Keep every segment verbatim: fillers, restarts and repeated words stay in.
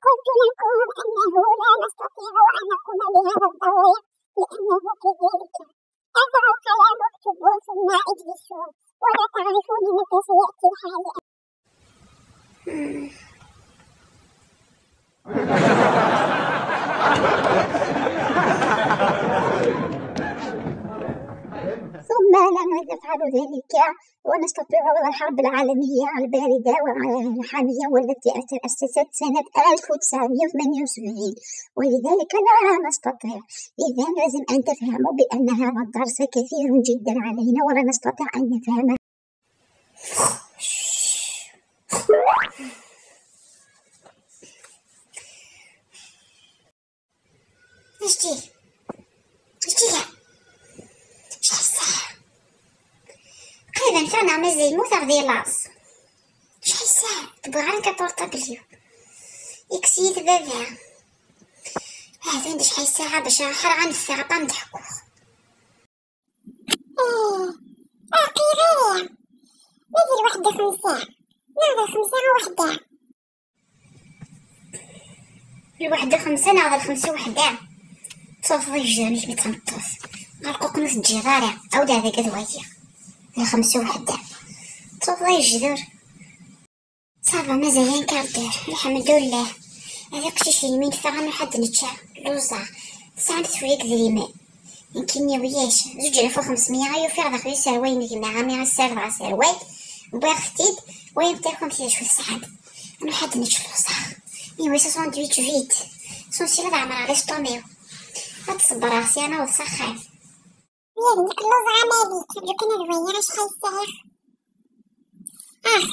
قلت لكم أنه لا نستطيع أن نقوم بهذا الدور، لأنه كذلك. اقرأوا كلام، اكتبوا ثم اجلسوا، ولا تعرفون متى سيأتي الحال. ثم لم يفعلوا ذلك، ونستطيع الحرب العالمية الباردة والحامية والتي تأسست سنة ألف وتسعمية وثمانية وسبعين، ولذلك لا نستطيع. إذا لازم أن تفهموا بأن هذا الدرس كثير جدًا علينا ولا نستطيع أن نفهمه. اش جي؟ اش جي؟ شحال الساعة؟ قريبا فانا مازال يموت غادي لاص. شحال الساعة؟ تبغى غير كابورطابل اليوم. يكسيد بابا. هذا عندي شحال الساعة باش نحر غنفير با نضحكو. ايه، اقي غير. نزل واحد خمسة. نهضر خمسة وحدة. الوحدة خمسة، نهضر خمسة وحدة. تصوف ضي الجامج بتنطف. غرقوق نص الجرارة. أو دابا قد وهي. الخمسة وحدة. تصوف ضي الجدر. صافا مازال كاردير، الحمد لله. هذا قشيش يمين فيها من حد نتشا. لوزا. ساعة تفريق ذريمة. يمكن وياش. زوج ألاف وخمسمية غير فيها داخل سروال نجمة عامي غير سير دغا سروال. بويا ختيد. وين تاكم تيجي شوف ساعة. من حد نتش لوزا. إيوا ساندويتش فيت. سون سيلا دعمر على ستوميو. هاد الصبر راسي أنا وسخان. ويا بنت اللوز عماليك، جو كان الويا اش خايساير. اخ،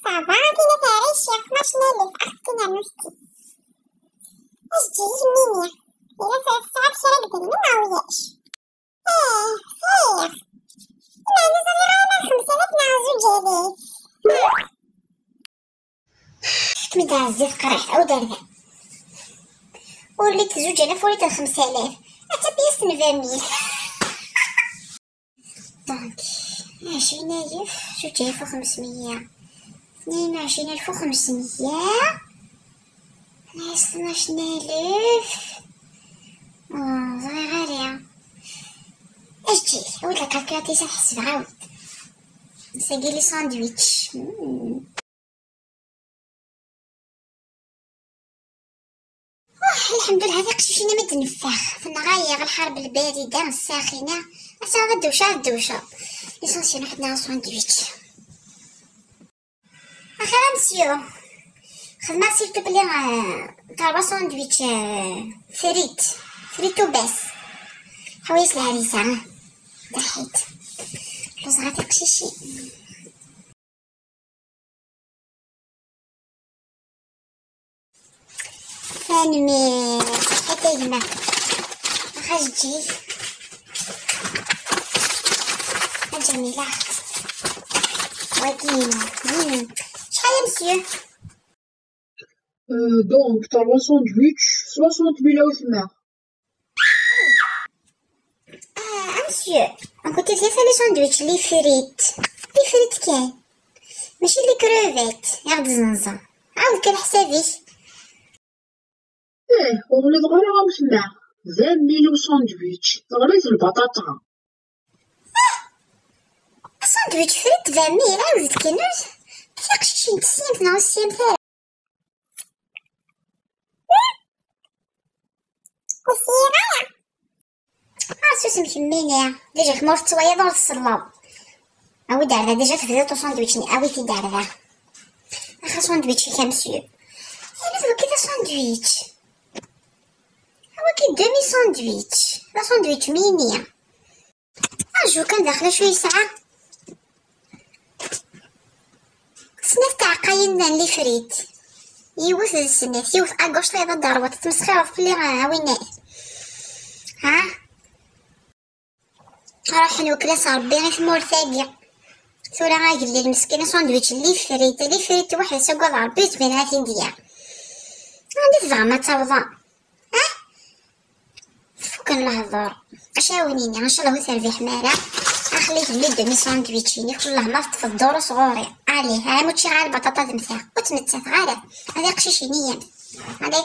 صافا كاينه فيها غير شي خمسطاش ألف، اخ كاينه نوستي. اش جي يميني؟ الا صافي صعب شي راك ديري ما وياش. ايه، صحيح. انا نزل غير خمسة آلاف مع زوج آلاف. حكمي تاع الزيت قريح او دارها. وليت زوج آلاف وليت خمسة آلاف. حتى بياس نفامي. دونك عشرين ألف، زوج آلاف وخمسمية، اثنين وعشرين ألف وخمسمية، ناقص اثناش ألف. آه، صغير غالية. اش جي؟ عاود لك هكا تيسا حسب عاود. نسقي لي ساندويتش. مم. آه، الحمد لله، هذه قشيشينة ما تنفخ. فنا غاية الحرب الباردة الساخنة. أسا غدوشة، غدوشة. ليسونسيال وحدنا ساندويتش. أخيرا مسيو. خدمة سيرتو بلي، آه، طالبة ساندويتش، آه، فريت. فريتو بس. حوايج العريسة، آه. ضحيت. لوز غادي قشيشي. فانمي حتى يما. خرجتي. جميلة. وكينا. مم. شحال يا مسيو؟ آه، دونك، تاع لو ساندويتش، سوسونت ميل وثمانين. آه، أمسيو، كنت دير لي ساندويتش لي فريت. لي فريت كاين. ماشي لي كروفيت، يا غد زنزة. عاود كان حسابي. ايه، وغلي دغرا غا وثمانين. ذا ميلو ساندويتش، غليت البطاطا. ساندويتش فريت ذا ميل، عاودت كنوز. كيفاش شي نتسيم في نهار السيام ثلاثة. وسيرة. آه، سوسم كميني. ديجا كمورت سوايا دور الصلاة. أوي دار ذا ديجا تبدأ تو ساندويتش ني. أوي تي دار ذا. أخا ساندويتش كامسيو. أنا ذو كذا ساندويتش. أوي كي دومي ساندويتش. لا ساندويتش ميني. أرجو كان داخلة شوية ساعة. سنات تاع قاين لي فريت. يوث السنات، يوث أقوش طيبة دار وتتمسخر في اللي راه وين. ها؟ راح نوكل أس ربي غير ثمور ثاقية. ثورة غاقلي المسكينة ساندويتش لي فريت، لي فريت واحد ساقو ربي زبينها في ديا. عندي تبغى ما تبغى. ها؟ فكن الله الضر. اش عاونيني؟ ان شاء الله هو تربيح مالا. اخلي في البيت دمي ساندويتشيني كلها ما في الدور صغوري. عليه ها متشي غير البطاطا تمثال وتمتات غير. هذا قشيشيني. Anda